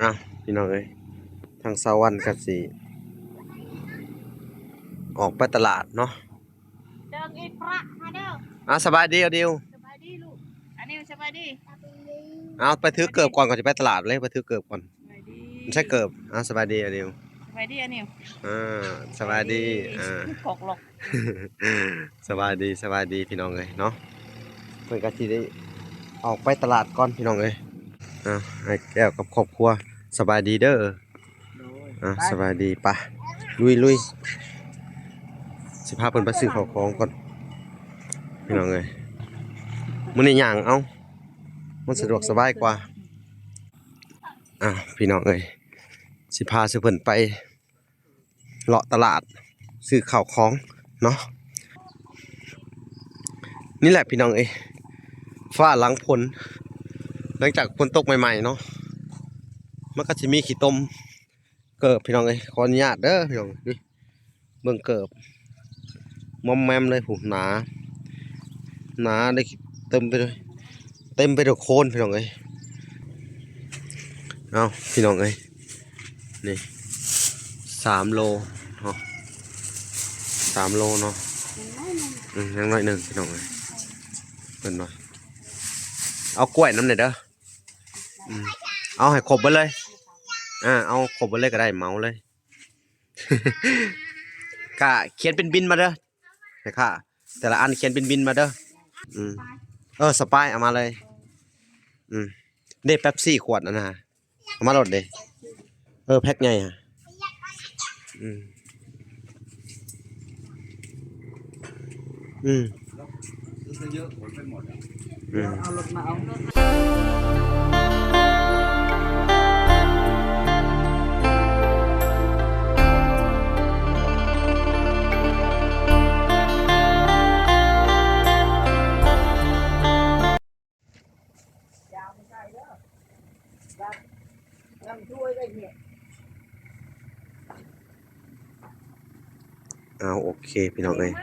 ອ້າວ ພີ່ນ້ອງເອີຍ ທາງສາວວັນກໍຊິອອກໄປຕະຫຼາດເນາະ. ເດີອີກພະມາເດີ. ອ້າວ ສະບາຍດີອາດິວ. ສະບາຍດີລູກ. ອານິວ ສະບາຍດີ. ອ້າວ ໄປຖືເກີບກ່ອນ ກ່ອນຈະໄປຕະຫຼາດເລີຍ ໄປຖືເກີບກ່ອນ. ສະບາຍດີ. ໃສ່ເກີບ. ອ້າວ ສະບາຍດີອານິວ. ສະບາຍດີອານິວ. ເອີ ສະບາຍດີ. ເອີ ກອກລັອກ. ສະບາຍດີ ສະບາຍດີພີ່ນ້ອງເອີຍເນາະ. ເພິ່ນກໍຊິໄດ້ອອກໄປຕະຫຼາດກ່ອນພີ່ນ້ອງເອີຍ. ອ້າວ ອ້າຍແກ້ວກັບຄອບຄົວ ສະບາຍດີເດີ. ໂດຍ. ອ່າ ໄປ ສະບາຍດີ. ໄປ ລຸຍໆ ຊິພາເພິ່ນໄປຊື້ເຂົ້າຂອງກ່ອນພີ່ນ້ອງເອີຍ. ມື້ນີ້ຍ່າງເອົາ ມັນສະດວກສະບາຍກວ່າ. ອ່າ ພີ່ນ້ອງເອີຍ ຊິພາສູ່ເພິ່ນໄປ ເລາະຕະຫຼາດຊື້ເຂົ້າຂອງເນາະ. ນີ້ແຫຼະພີ່ນ້ອງເອີຍ ຟ້າຫຼັງຝົນ ຫຼັງຈາກຝົນຕົກໃໝ່ໆເນາະ ມັນກໍຊິມີຂີ້ຕົມເກີບພີ່ນ້ອງເອີຍ. ຂໍອະນຸຍາດເດີພີ່ນ້ອງ ນີ້ເບິ່ງເກີບ ມອມແມມເລີຍ ຫູ ໜາ ໜາເລີຍ ເຕັມໄປດ້ວຍ ເຕັມໄປດ້ວຍໂຄນພີ່ນ້ອງເອີຍ. ເອົາ ພີ່ນ້ອງເອີຍ ນີ້ ສາມໂລເນາະ ສາມໂລເນາະ. ອືມ ຍັງໜ້ອຍໜຶ່ງພີ່ນ້ອງເອີຍ ເພິ່ນວ່າ. ເອົາກ້ວຍນຳແດ່ເດີ. ອືມ ເອົາໃຫ້ຄົບເບິດເລີຍ. ອ່າ ເອົາຄົບເບິດເລີຍກໍໄດ້ ເໝົາເລີຍ. ກະຂຽນເປັນບິນມາເດີ ແມ່ຄ້າ ແຕ່ລະອັນຂຽນເປັນບິນມາເດີ. ອືມ ເອີ ສະປາຍເອົາມາເລີຍ. ອືມ ເດ້ ເປັບຊີຂວດນັ້ນນະ ເອົາມາໂລດເດ້. ເອີ ແພັກໃຫຍ່ຫັ້ນ. ອືມ ອືມ ອືມ ເອົາລົດມາເອົາ. ເອົາ ໂອເຄ ພີ່ນ້ອງເອີຍ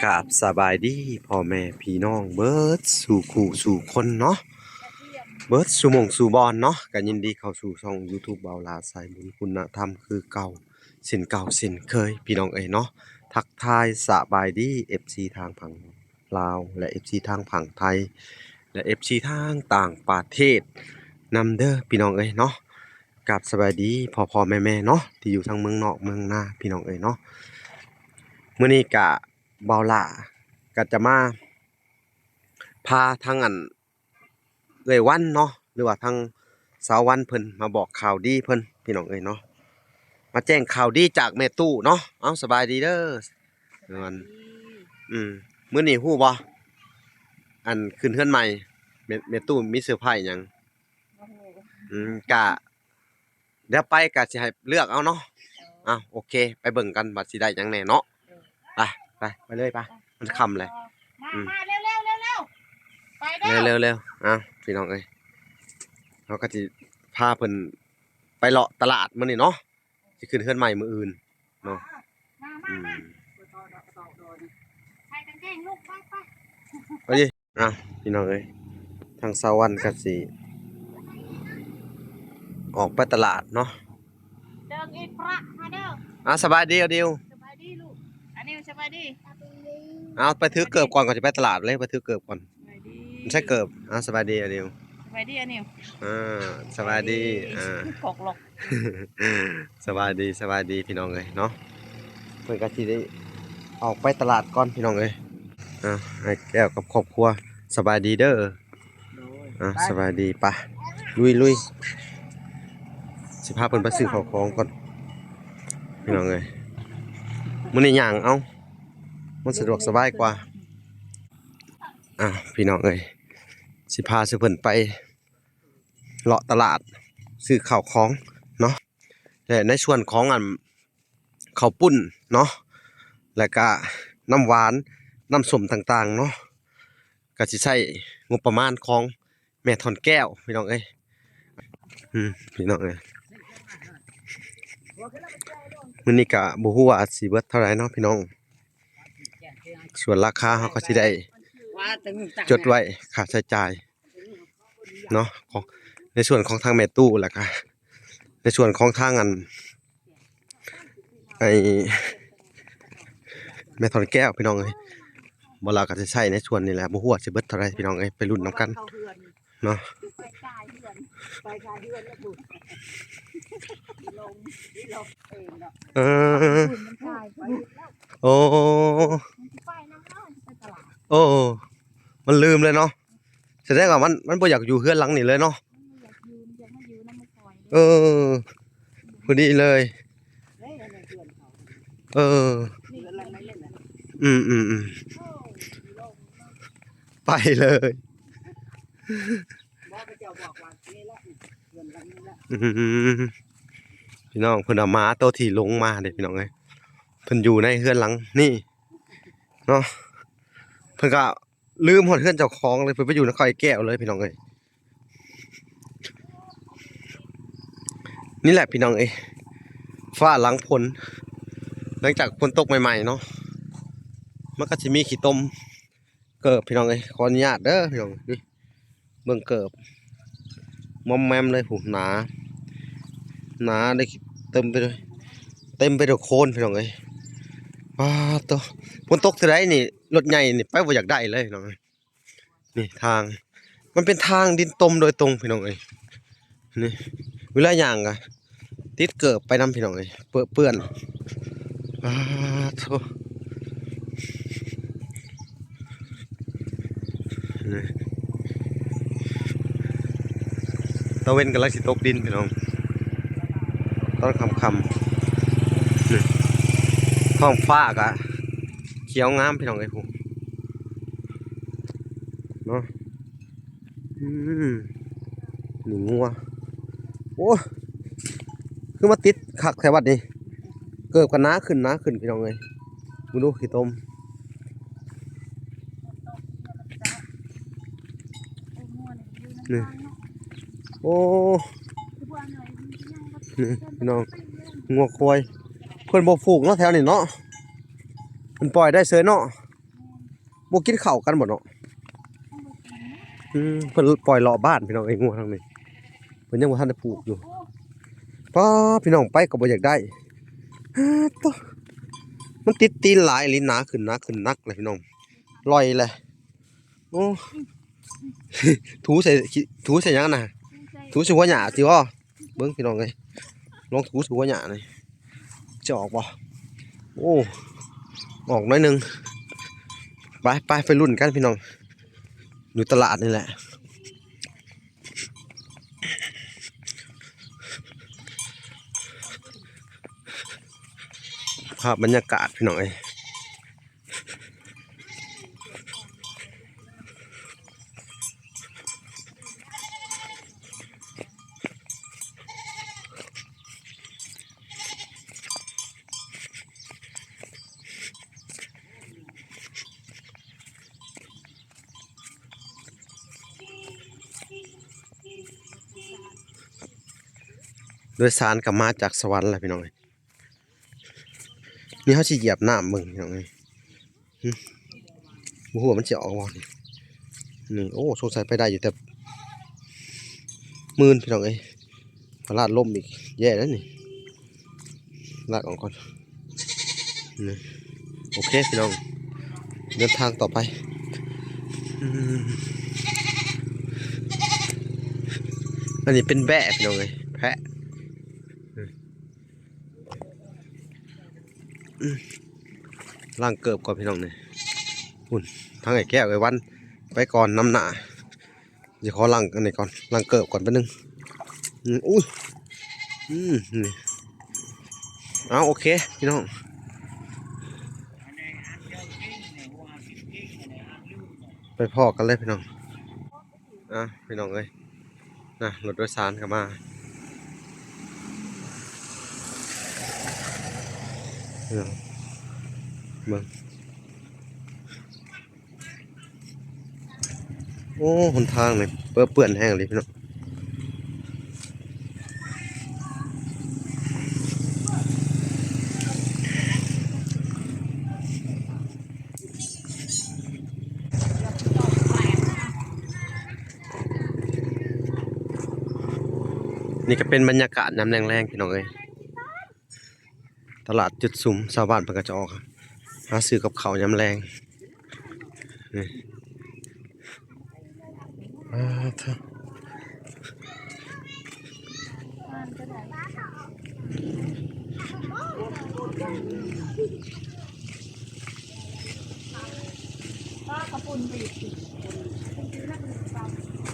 ກາບສະບາຍດີພໍ່ແມ່ພີ່ນ້ອງເບິດສູ່ຄູ່ສູ່ຄົນເນາະ ເບິດສູ່ໝ່ອງສູ່ບ່ອນເນາະ. ກໍຍິນດີເຂົ້າສູ່ຊ່ອງຢູທູບບ່າວຫຼ້າສາຍບຸນຄຸນນະທຳຄືເກົ່າ ເຊັ່ນເກົ່າເຊັ່ນເຄີຍ ພີ່ນ້ອງເອີຍເນາະ. ທັກທາຍສະບາຍດີເອັຟຊີທາງຝັ່ງ ລາວ ແລະ ເອັຟຊີທາງຝັ່ງໄທ ແລະ ເອັຟຊີທາງຕ່າງປະເທດນຳເດີພີ່ນ້ອງເອີຍເນາະ. ກາບສະບາຍດີພໍ່ໆແມ່ໆເນາະ ທີ່ຢູ່ທາງເມືອງນອກເມືອງນາພີ່ນ້ອງເອີຍເນາະ. ມື້ນີ້ກະບ່າວຫຼ້າກະຈະມາພາທາງອັນ ເອື້ອຍວັນເນາະ ຫຼືວ່າທາງສາວວັນເພິ່ນມາບອກຂ່າວດີເພິ່ນ ພີ່ນ້ອງເອີຍເນາະ ມາແຈ້ງຂ່າວດີຈາກແມ່ຕູ້ເນາະ. ເອົາ ສະບາຍດີເດີເອື້ອຍວັນ. ອືມ ມື້ນີ້ຮູ້ບໍ່ ອັນຂຶ້ນເຮືອນໃໝ່ ແມ່ ແມ່ຕູ້ມີເຊີໄພຫຍັງ? ບໍ່ຮູ້. ອືມ ກະ ດຽວໄປກໍຊິໃຫ້ເລືອກເອົາເນາະ. ເອີ ອ່ະ ໂອເຄ ໄປເບິ່ງກັນວ່າຊິໄດ້ຫຍັງແດ່ເນາະ. ເອີ ໄປ ໄປ ໄປເລີຍໄປ ມັນຄ່ຳແລ້ວ. ມາ ອືມ ມາ ເລັວໆ ເລັວໆ ໄປເດີ ເລັວໆ ເລັວໆ. ອ່ະ ພີ່ນ້ອງເອີຍ ເຮົາກໍຊິພາເພິ່ນໄປເລາະຕະຫຼາດມື້ນີ້ເນາະ ຊິຂຶ້ນເຮືອນໃໝ່ມື້ອື່ນເນາະ. ມາ ມາ ອືມ ມາ ໃສ່ກາງເກງລູກ ໄປ ໄປ ໄປ. ອ່ະ ພີ່ນ້ອງເອີຍ ທາງສາວວັນກໍຊິອອກໄປຕະຫຼາດເນາະ. ເດີອີກພະມາເດີ. ອ່າ ສະບາຍດີອາດິວ. ສະບາຍດີລູກ. ອານິວ ສະບາຍດີ. ເອົາ ໄປຖືເກີບກ່ອນ ກ່ອນຈະໄປຕະຫຼາດເລີຍ ໄປຖືເກີບກ່ອນ. ສະບາຍດີ. ໃສ່ເກີບ. ອ່າ ສະບາຍດີອານິວ. ສະບາຍດີອານິວ. ອ່າ ສະບາຍດີ. ສະບາຍດີ ອ່າ ກອກລັອກ. ສະບາຍດີ ສະບາຍດີພີ່ນ້ອງເອີຍເນາະ. ເພິ່ນກໍຊິໄດ້ອອກໄປຕະຫຼາດກ່ອນພີ່ນ້ອງເອີຍ. ອ່າ ອ້າຍແກ້ວກັບຄອບຄົວ ສະບາຍດີເດີ. ໂດຍ. ອ່າ ໄປ ສະບາຍດີ. ໄປ ລຸຍໆ ຊິພາເພິ່ນໄປຊື້ເຂົ້າຂອງກ່ອນພີ່ນ້ອງເອີຍ. ມື້ນີ້ຍ່າງເອົາ ມັນສະດວກສະບາຍກວ່າ. ອ່າ ພີ່ນ້ອງເອີຍ ຊິພາສູ່ເພິ່ນໄປ ເລາະຕະຫຼາດຊື້ເຂົ້າຂອງເນາະ ແລະ ໃນສ່ວນຂອງອັນເຂົ້າປຸ້ນເນາະ ແລ້ວກະນ້ຳຫວານ ນ້ຳສົ້ມຕ່າງໆເນາະ ກະຊິໃຊ້ງົບປະມານຂອງແມ່ທ່ອນແກ້ວ ພີ່ນ້ອງເອີຍ. ອືມ ພີ່ນ້ອງເອີຍ ມື້ນີ້ກະບໍ່ຮູ້ວ່າຊິເບິດເທົ່າໃດເນາະພີ່ນ້ອງ ສ່ວນລາຄາເຮົາກໍຊິໄດ້ຈົດໄວ້ຄ່າໃຊ້ຈ່າຍ ເນາະ ຂອງ ໃນສ່ວນຂອງທາງແມ່ຕູ້ ແລ້ວກະ ในส่วนของทางอัน ไอ้ แม่ถอนแก้วพี่น้องเอ้ย บ่าวลาวก็สิใช้ในส่วนนี้แหละ บ่ฮู้ว่าสิเบิดเท่าใดพี่น้องเอ้ย ไปลุ้นนำกันเนาะ เออ โอ้ โอ้ มันลืมเลยเนาะ แสดงว่ามัน มันบ่อยากอยู่เฮือนหลังนี้เลยเนาะ เออ พอดีเลย เออ อืม อืม อืม ไปเลย อืม พี่น้อง เพิ่นเอาหมาโตที่หลงมาเด้พี่น้องเอ้ย เพิ่นอยู่ในเฮือนหลังนี้เนาะ เพิ่นก็ ลืมฮอดเฮือนเจ้าของเลย เพิ่นไปอยู่นำเขาไอ้แก้วเลยพี่น้องเอ้ย นี่แหละพี่น้องเอ้ย ฟ้าหลังฝน หลังจากฝนตกใหม่ๆเนาะ มันก็สิมีขี้ตมเกิบพี่น้องเอ้ย ขออนุญาตเด้อพี่น้อง นี่ เบิ่งเกิบ มอมแมมเลย ผู้ หนา หนาเลย เต็มไปเลย เต็มไปด้วยโคลนพี่น้องเอ้ย ป๊าดโต ฝนตกเทื่อใดนี่ รถใหญ่นี่ไปบ่อยากได้เลยพี่น้องเอ้ย นี่ทาง มันเป็นทางดินตมโดยตรงพี่น้องเอ้ย นี่ เวลาย่างก็ติดเกิบไปนำพี่น้องเอ้ย เปื้อน ป๊าดโต นี่ ตะเว็นกำลังสิตกดินพี่น้อง ตอนค่ำๆ นี่ ท้องฟ้าก็เขียวงามพี่น้องเอ้ย พู้น เนาะ อืม นี่งัว โอ้ คือมาติดคักแท้บัดนี้ เกิบก็หนาขึ้น หนาขึ้นพี่น้องเอ้ย มึงดูขี้ตม นี่ โอ้ นี่พี่น้อง งัวควาย เพิ่นบ่ผูกเนาะแถวนี้เนาะ เพิ่นปล่อยได้เฉยเนาะ บ่กินข้าวกันบ่เนาะ อืม เพิ่นปล่อยเลาะบ้านพี่น้องเอ้ย งัวทางนี้ เพิ่นยังบ่ทันได้ผูกอยู่ ป๊าด พี่น้อง ไปก็บ่อยากได้ ป๊าดโต มันติดตีนหลายอีหลี หนาขึ้น หนาขึ้น หนักเลยพี่น้อง ลอยเลย โอ้ ถูใส่ ถูใส่หยังน่ะ ถูใส่หัวหญ้าติบ่ เบิ่งพี่น้องเอ้ย ลองถูถูหัวหญ้าหน่อย จะออกบ่ โอ้ ออกหน่อยหนึ่ง ไป ไป ไปลุ้นกันพี่น้อง อยู่ตลาดนี่แหละ ภาพบรรยากาศพี่น้องเอ้ย โดยสารก็มาจากสวรรค์แหละพี่น้องเอ้ย นี่เฮาสิเหยียบน้ำเบิ่งพี่น้องเอ้ย หึ บ่ฮู้ว่ามันสิออกบ่นี่ นี่ โอ้ สงสัยไปได้อยู่ แต่มื่นพี่น้องเอ้ย พลาดล้มอีก แย่แล้วนี่ ลากออกก่อน นี่ โอเคพี่น้อง เดินทางต่อไป อืม อันนี้เป็นแบะพี่น้องเอ้ย แพะ อืม ล้างเกิบก่อนพี่น้องนี่ พุ้น ทางไอ้แก้วไอ้วัน ไปก่อนนำหน้า สิขอล้างอันนี้ก่อน ล้างเกิบก่อนแป๊บนึง อืม อุ้ย อืม นี่ เอา โอเค พี่น้อง ไปพ้อกันเลยพี่น้อง อ่ะ พี่น้องเอ้ย นะ รถโดยสารก็มา เนาะ เบิ่ง โอ้ หนทางนี่เปื้อนแฮงอีหลีพี่น้อง ນີ້ກໍເປັນບັນຍາກາດຍາມແລງໆ ພີ່ນ້ອງເອີຍ ຕະຫຼາດຈຸດສຸມ ຊາວບ້ານເພິ່ນກໍຈະອອກຫາຊື້ກັບເຂົ້າຍາມແລງ. ນີ້ ອາ ເທີ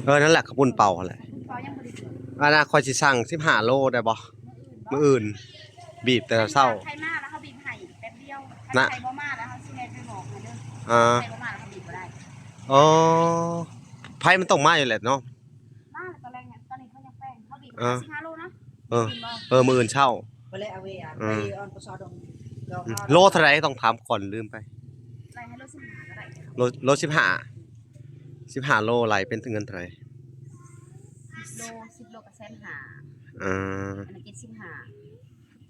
ເອີ ນັ້ນແຫຼະ ເຂົ້າປຸ້ນເປົ່າຫັ້ນແຫຼະ. ອັນນ່າ ຂ້ອຍຊິສັ່ງສິບຫ້າໂລໄດ້ບໍ່? ມື້ອື່ນ ບີບແຕ່ເຊົ້າ. ໃຜມາແລ້ວເຮົາບີບໃຫ້ແປັບດຽວ. ນະ ໃຜບໍ່ມາແລ້ວເຮົາຊິແລ່ນໄປບອກໃຫ້ເດີ. ອ່າ ໃຜບໍ່ມາແລ້ວເຮົາບີບບໍ່ໄດ້. ອໍ ໄຟມັນຕ້ອງມາຢູ່ແຫຼະເນາະ. ມາແລ້ວຕອນແລງ ຕອນນີ້ເຂົາຍັງແປງ ເຮົາບີບ ເອີ ຫ້າສິບຫ້າໂລເນາະ. ເອີ ເອີ ມື້ອື່ນເຊົ້າ ໄປແລ້ວເອົາເວຍ ເອີ ໄປອອນປະຊອດອງ ໂລເທົ່າໃດ ຕ້ອງຖາມກ່ອນ ລືມໄປ. ໄລ່ໃຫ້ໂລສິບຫ້າກໍໄດ້. ໂລ ໂລສິບຫ້າ ສິບຫ້າໂລ ໄລ່ເປັນເງິນເທົ່າໃດ? ໂລ ສິບໂລກໍແສນຫ້າ. ອ່າ ອັນນີ້ເຈັດສິບຫ້າ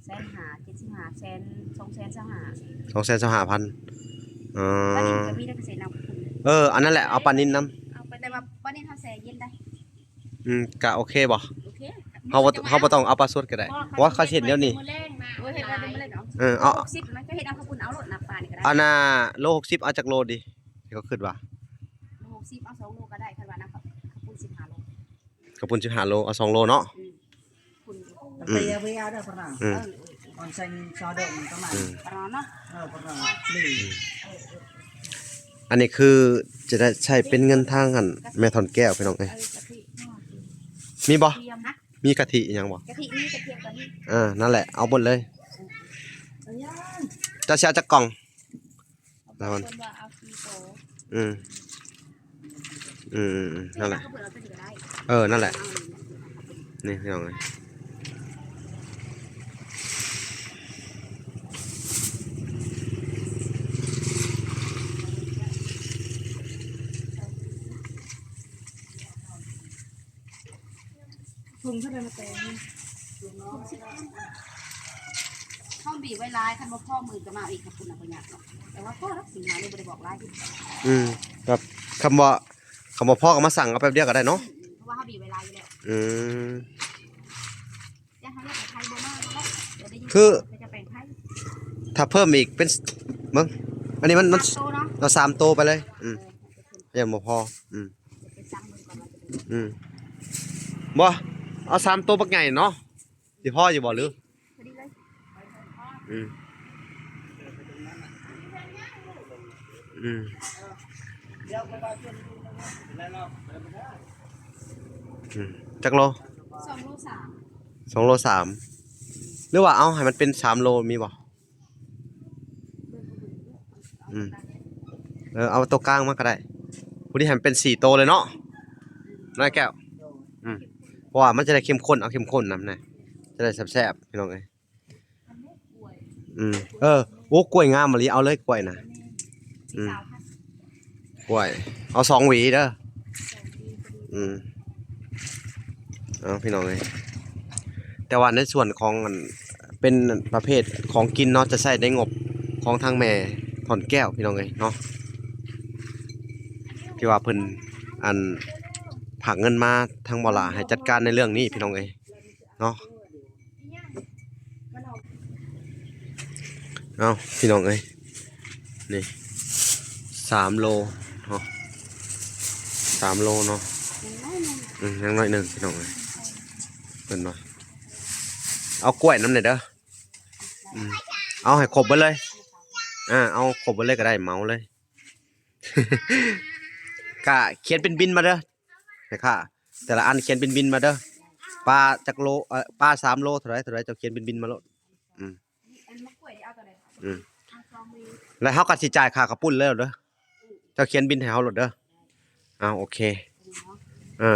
ແສນຫ້າ ເຈັດສິບຫ້າ ແສນ ສອງແສນຊາວຫ້າ ສອງແສນຊາວຫ້າພັນ. ອໍ ປານິນກໍມີໄດ້ ເກສດນຳ. ເອີ ອັນນັ້ນແຫຼະ ເອົາປານິນນຳ. ເອົາໄປ ແຕ່ວ່າປານິນເຮົາແຊ່ເຢັນໄດ້. ອືມ ກະໂອເຄບໍ່? ໂອເຄ ເຮົາບໍ່ ເຮົາບໍ່ຕ້ອງເອົາປາສົດກໍໄດ້ ເພາະວ່າເຂົາຊິເຮັດແນວນີ້. ເອີ ເຮົາເຮັດໄວ້ເປັນມື້ແລກເນາະ. ເອີ ເອົາ ເອົາ ຫົກສິບນະ ຈະເຮັດເອົາເຂົ້າປຸ້ນເອົາໂລດ ນຳປານີ້ກໍໄດ້. ອັນນ່າ ໂລຫົກສິບ ເອົາຈັກໂລດີ? ເຂົາຄິດວ່າ ໂລຫົກສິບ ເອົາສອງໂລກໍໄດ້ ຄັນວ່ານຳເຂົ້າປຸ້ນສິບຫ້າໂລ. ເຂົ້າປຸ້ນສິບຫ້າໂລ ເອົາສອງໂລເນາະ. ອືມ ອືມ ອືມ ປະມານເນາະ. ເອີ ປະມານ ອັນນີ້ຄືຈະໄດ້ໃຊ້ເປັນເງິນທາງອັນແມ່ທອນແກ້ວ ພີ່ນ້ອງເອີຍ. ມີບໍ່? ມີກະທິອີ່ຫຍັງບໍ່? ກະທິມີ ກະທຽມກໍມີ. ເອີ ນັ້ນແຫຼະ ເອົາໝົດເລີຍ. ເຈົ້າຊິເອົາຈັກກ່ອງ? ລາວເພິ່ນວ່າເອົາສີ່ໂຕ. ອືມ ອືມໆໆ ນັ້ນແຫຼະ ເອີ ນັ້ນແຫຼະ. ນີ້ພີ່ນ້ອງເອີຍ ຖົງເທົ່າໃດມາແຕ່ງ? ເຮົາບີບໄວ້ຫຼາຍ ຄັນບໍ່ພໍມື້ກະມາເອົາອີກ ຂອບຄຸນນະ ບໍ່ຍາກດອກ. ແຕ່ວ່າພໍແລ້ວ ສິນຄ້ານີ້ບໍ່ໄດ້ບອກຫຼາຍ. ອືມ ແບບ ຄຳວ່າ ຄຳວ່າພໍກໍມາສັ່ງເອົາແປັບດຽວກໍໄດ້ເນາະ. ອືມ ເພາະວ່າເຮົາບີບໄວ້ຫຼາຍຢູ່ແລ້ວ. ອືມ ຢ່າໃຫ້ເຮັດໃຫ້ໄທບໍ່ມາເນາະ. ຄື ເຂົາຈະແປງໄທ ຖ້າເພີ່ມອີກເປັນ ເບິ່ງ ອັນນີ້ມັນ ມັນ ສາມໂຕເນາະ. ເອົາສາມໂຕໄປເລີຍ. ອືມ ເອີ ຍັງບໍ່ພໍ. ອືມ ອືມ ບໍ່ ເອົາສາມໂຕບັກໃຫຍ່ເນາະ ຊິພໍຢູ່ບໍ່ ຫຼື? ພໍດີເລີຍ. ອືມ ອືມ ອືມ ຈັກໂລ? ສອງໂລສາມ. ສອງໂລສາມ ຫຼືວ່າເອົາໃຫ້ມັນເປັນສາມໂລ ມີບໍ່? ອືມ ເອີ ເອົາໂຕກາງມາກໍໄດ້ ຜູ້ນີ້ໃຫ້ມັນເປັນສີ່ໂຕເລີຍເນາະ ນ້ອຍແກ້ວ. ອືມ ເພາະວ່າມັນຈະໄດ້ເຂັ້ມຂຸ້ນ ເອົາເຂັ້ມຂຸ້ນນຳນະ ຈະໄດ້ແຊບໆ ພີ່ນ້ອງເອີຍ. ອືມ ເອີ ໂອ້ ກ້ວຍງາມອີ່ຫຼີ ເອົາເລີຍກ້ວຍນະ. ອືມ ກ້ວຍ ເອົາສອງຫວີເດີ. ອືມ ເອົາ ພີ່ນ້ອງເອີຍ ແຕ່ວ່າໃນສ່ວນຂອງອັນ ເປັນປະເພດຂອງກິນເນາະ ຈະໃຊ້ໃນງົບຂອງທາງແມ່ທອນແກ້ວ ພີ່ນ້ອງເອີຍເນາະ ທີ່ວ່າເພິ່ນອັນ ຝາກເງິນມາທາງບໍ່ຫຼ້າໃຫ້ຈັດການໃນເລື່ອງນີ້ ພີ່ນ້ອງເອີຍເນາະ. ເອົາ ພີ່ນ້ອງເອີຍ ນີ້ ສາມໂລເນາະ ສາມໂລເນາະ. ອືມ ຍັງໜ້ອຍໜຶ່ງ ພີ່ນ້ອງເອີຍ ເພິ່ນວ່າ ເອົາກ້ວຍນຳແດ່ເດີ. ອືມ ເອົາໃຫ້ຄົບເບິດເລີຍ. ອ່າ ເອົາຄົບເບິດເລີຍກໍໄດ້ ເໝົາເລີຍ. ກະຂຽນເປັນບິນມາເດີ ແມ່ຄ້າ ແຕ່ລະອັນຂຽນເປັນບິນມາເດີ ປາຈັກໂລ ເອີ ປາສາມໂລເທົ່າໃດ ເທົ່າໃດ ເຈົ້າຂຽນເປັນບິນມາໂລດ. ອືມ ອືມ ແລ້ວເຮົາກໍຊິຈ່າຍຄ່າເຂົ້າປຸ້ນເລີຍເດີ ເຈົ້າຂຽນບິນໃຫ້ເຮົາໂລດເດີ. ອ້າວ ໂອເຄ ເອີ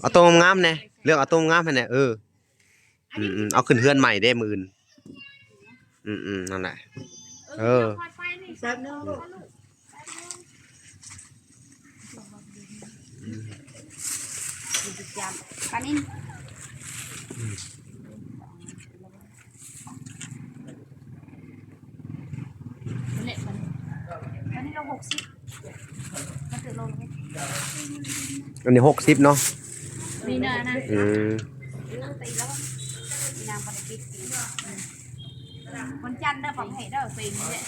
ເອົາໂຕງາມໆແດ່ ເລືອກເອົາໂຕງາມໃຫ້ແດ່ ເອີ. ອືມໆ ເອົາຂຶ້ນເຮືອນໃໝ່ເດ້ມື້ອື່ນ. ອືມໆ ນັ້ນແຫຼະ ເອີ ແປັບໜຶ່ງລູກ ອືມ ປານິນ ອືມ ອັນນີ້ຫົກສິບເນາະ. ນີ້ນະ ອືມ ເອີ ຕີແລ້ວ ນາງບໍ່ໄດ້ປິດ ວັນຈັນເດີ ປະເພດເດີ ເປັນນີ້ແຫຼະ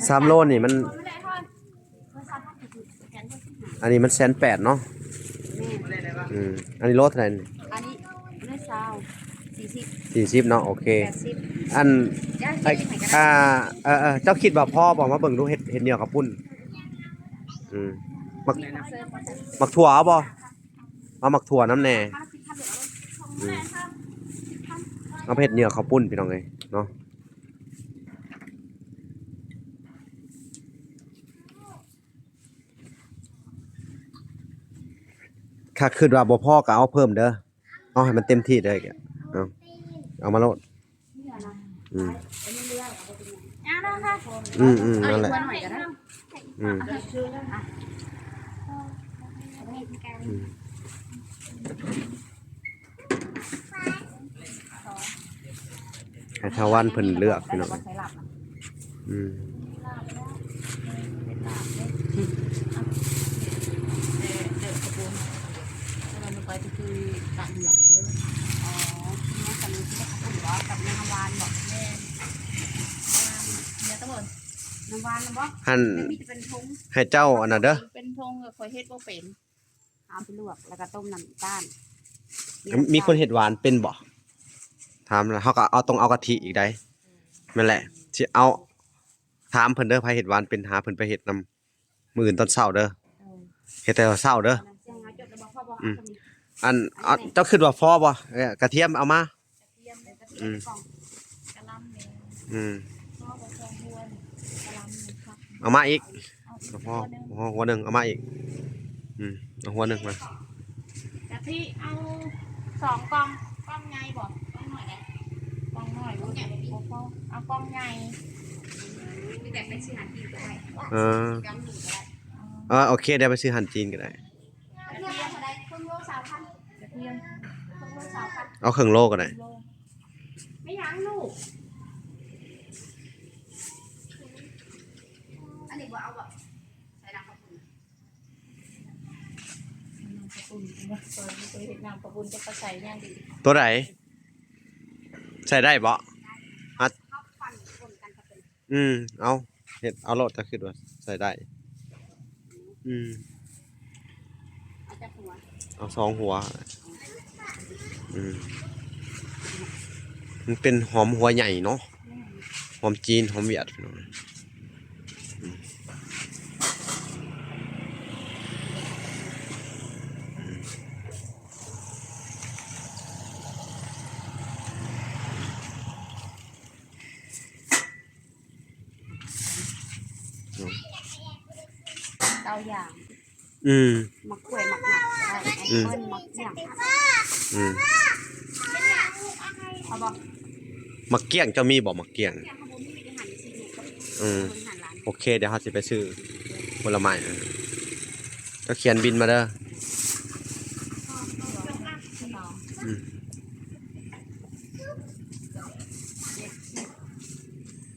ສາມໂລນີ້ມັນ ອັນນີ້ມັນແສນແປດເນາະ ແມ່ນ ອືມ ອັນນີ້ໂລເທົ່າໃດນີ້? ອັນນີ້ໂລຊາວ ສີ່ສິບ ສີ່ສິບເນາະ ໂອເຄ ແປດສິບ ອັນ ເຈົ້າຄິດວ່າພໍບໍ່? ມາເບິ່ງດູ ເຫັດ ເຫັດໜຽວເຂົ້າປຸ້ນ ອືມ ໝາກ ໝາກຖົ່ວເອົາບໍ່? ເອົາໝາກຖົ່ວນຳແດ່ ອືມ ເອົາເຫັດໜຽວເຂົ້າປຸ້ນ ພີ່ນ້ອງເອີຍເນາະ. ຖ້າຄິດວ່າບໍ່ພໍກໍເອົາເພີ່ມເດີ ເອົາໃຫ້ມັນເຕັມທີ່ເດີ ເອົາ ເອົາມາໂລດ ອືມ ອືມໆ ນັ້ນແຫຼະ ອືມ ອືມ. ໃຫ້ທ້າວວັນເພິ່ນເລືອກ ພີ່ນ້ອງ ອືມ ຫັ້ນ ໃຫ້ເຈົ້າອັນນັ້ນເດີ ເປັນຖົງກໍຂ້ອຍເຮັດບໍ່ເປັນ. ເອົາໄປລວກ ແລ້ວກໍຕົ້ມນ້ຳຕານ ມີຄົນເຮັດຫວານເປັນບໍ່? ຖາມແລ້ວ ເຮົາກໍເອົາ ຕ້ອງເອົາກະທິອີກໃດ໋ ແມ່ນແຫຼະ ຊິເອົາ ຖາມເພິ່ນເດີ ໃຜເຮັດຫວານເປັນ ຫາເພິ່ນໄປເຮັດນຳ ມື້ອື່ນຕອນເຊົ້າເດີ ເອີ ເຮັດແຕ່ເຊົ້າເດີ ອືມ ອັນ ເຈົ້າຄິດວ່າພໍບໍ່? ເອີ ກະທຽມເອົາມາ ອືມ ອືມ ເອົາມາອີກ ພໍ ພໍຫົວໜຶ່ງ ເອົາມາອີກ ອືມ ເອົາຫົວໜຶ່ງມາ ກະທິເອົາສອງກ່ອງ ກ່ອງໃຫຍ່ບໍ່? ກ່ອງນ້ອຍໄດ໋ ກ່ອງນ້ອຍບໍ່ພໍ ເອົາກ່ອງໃຫຍ່ ມີແຕ່ໄປຊື້ອາຫານກິນກໍໄດ້ ເອີ ເອີ ໂອເຄ ດຽວໄປຊື້ອາຫານຈີນກໍໄດ້ ກະທຽມເທົ່າໃດ? ເຄິ່ງໂລ ຊາວພັນ ກະທຽມ ເຄິ່ງໂລ ຊາວພັນ ເອົາເຄິ່ງໂລກໍໄດ້ ແມ່ນຫຍັງລູກ? ອັນນີ້ບໍ່ເອົາບໍ່? ໃສ່ນ້ຳຂອບຄຸນ ນ້ຳຂອບຄຸນ ເອີ ເຄີຍເຮັດນ້ຳຂອບຄຸນ ຈະໄປໃສ່ຫຍັງດີ? ຕົວໃດ? ໃສ່ໄດ້ບໍ່? ໄດ້ ອັດ ເຮົາປັ່ນປົນກັນກັບຕົວນີ້ ອືມ ເອົາ ເຮັດເອົາໂລດ ເຈົ້າຄິດວ່າໃສ່ໄດ້ ອືມ ເອົາຈັກຫົວ? ເອົາສອງຫົວ ອືມ ມັນເປັນຫອມຫົວໃຫຍ່ເນາະ ແມ່ນ ຫອມຈີນ ຫອມຫວຽດ ພີ່ນ້ອງ ອືມ. ເຕົ້າຢ່າງ ອືມ ໝາກກ້ວຍ ໝາກໜາວກໍໄດ້ ອືມ ເອີ້ນໝາກຫຍັງ ອືມ ເອົາບໍ່? ໝາກກ້ຽງ ເຈົ້າມີບໍ່ໝາກກ້ຽງ? ອືມ ໂອເຄ ດຽວເຮົາຊິໄປຊື້ຜົນລະໄມ້ ເຈົ້າຂຽນບິນມາເດີ ອືມ.